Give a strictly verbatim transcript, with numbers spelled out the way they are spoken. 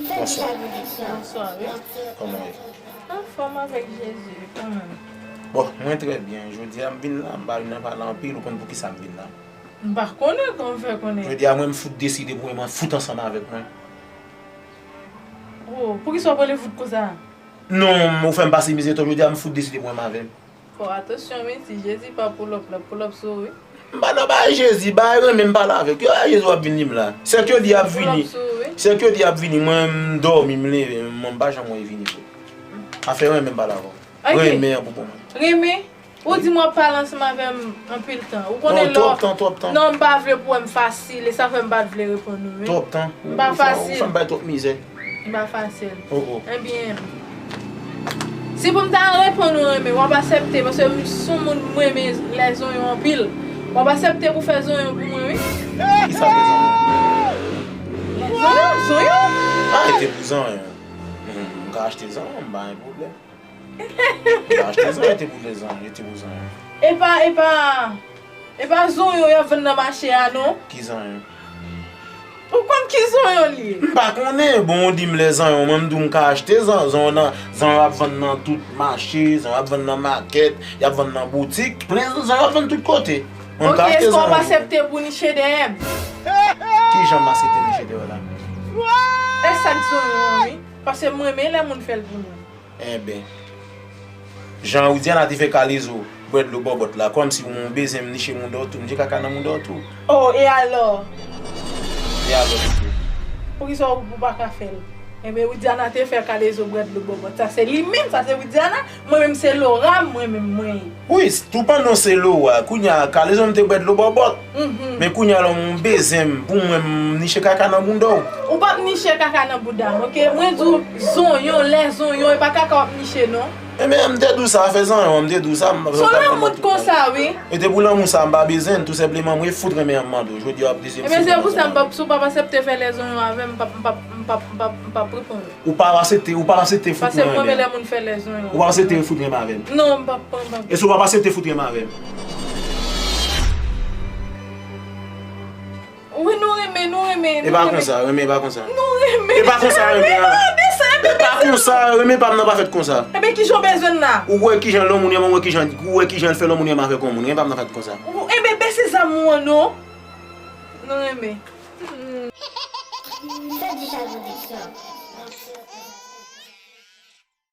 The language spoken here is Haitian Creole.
Bonswa. Bonswa, wi. Kòman w ye? Anfòm avèk Jezi, wi, kanmenm. Bon, mwen trè byen. Jodi a, m vin la, m pa vin la pale anpil, ou konn poukisa m vin la. M pa konnen, kòman w fè konnen? Jodi a, mwen, m fout deside pou mwen, mwen fout ansanm avèk mwen. Oh, poukisa w pran le fout konsa? Non, ou fè m pase mizè twòp, jodi a, m fout deside pou mwen, m avè m. Fò atansyon wi, si Jezi pa pull up, l ap pull up sou ou wi. M pa nan bagay Jezi, bagay renmen m pale avèk yo. A Jezi w ap vin li m la. Sèk yo di y ap vini. Pull up sou ou wi. Sèk yo di y ap vini, mwen m dòmi, m leve, mwen m pa janm wè y vini vre. Afè renmen m pale avè w. Ok. Renmen an pou bon mwen. Renmen? Ou di m w ap pale ansanm avè m anpil tan. Ou konnen lè. Twòp tan, twòp tan. Non, m pa vle pou wè m fasil, e sa fè m pa t vle reponn ou wi. Twòp tan. M pa fasil. Ou fè m bay twòp mizè. M pa fasil. Oh, oh. Ebyen, si pou m ta reponn ou renmen, w ap aksepte, paske m se yon moun m renmen lè zonyon anpil. W ap aksepte pou fè zonyon pou mwen, wi. Kisa k te zonyon? Zonyon, zonyon. Ah, e te pou zonyon. Hmm, m ka achte zonyon, m pa gen pwoblèm. M ka achte zonyon, e te pou lè zonyon, e te pou zonyon. E pa, e pa, e pa zonyon y ap vann nan mache a, non. Ki zonyon? Ou konn ki zonyon li ye? M pa konnen. Bon, ou di m lè zanyon, mwen m di w m ka achte zan-, zanyon nan, zanyon ap vann nan tout mache, zanyon ap vann nan makèt, y ap vann nan boutik. Plen zanyon ap vann tout kote. Mwen m ka achte zanyon. Ok, èske w ap aksepte pou niche dèyè m? Ki jan m aksepte niche dèyè w la? E sa k zonyon an, wi. Paske m renmen lè moun fè l pou mwen. Enben, jan Widiana te fè Kalezo bwè dlo bòbòt la, kòmsi ou bezwen m niche mouda w tou, niche kaka nan mouda w tou. Oh, e alò? E alò, pitit? Poukisa ou, ou pa ka fè l? Enben, Widiana te fè Kalezo bwè dlo bòbòt. Sa se li menm, sa se Widiana. Mwen menm se Laura, mwen menm mwen ye. Wi, s-, tou pandan w se Laura, kounye a Kalezo m te bwè dlo bòbòt. Mhm. Men kounye a la ou bezwen m pou mwen m niche kaka nan bounda w. Ou p ap niche kaka nan bouda m, ok? Mwen di w zonyon, lè zonyon, e pa kaka w ap niche, non. Enben, m te di w sa, afè zanyon, m te di w sa, m pa fè kaka nan tout. Son lanmou konsa, wi. E te pou lanmou sa, m pa bezwen l, tou senpleman, mwen fout renmen an m mande w. Jodi a w ap deside m. Enben, se pou sa m p ap, si w p ap aksepte fè lè zonyon avè m, m p ap, m p ap, m p ap, m p ap, m p ap reponn ou. Ou pa aksepte, ou pa aksepte fout renmen avè m. Paske m renmen lè moun fè lè zonyon. Ou pa aksepte fout renmen avè m. Non, m p ap, m p ap. E si w pa aksepte fout renmen avè m? Wi, nou renmen, nou renmen, nou renmen. E pa konsa, renmen e pa konsa. Nou renmen. E pa konsa, renmen an. E pa konsa, renmen pa m nan pa fèt konsa. Enben, kijan w bezwen m la? Ou wè kijan lanmou renmen, ou wè kijan, ou wè kijan l fè lanmou renmen avèk yon moun, renmen pa m nan fèt konsa. Ou, enben, bese zanmi w an, non. Nou renmen. Fè di sa pwodiksyon.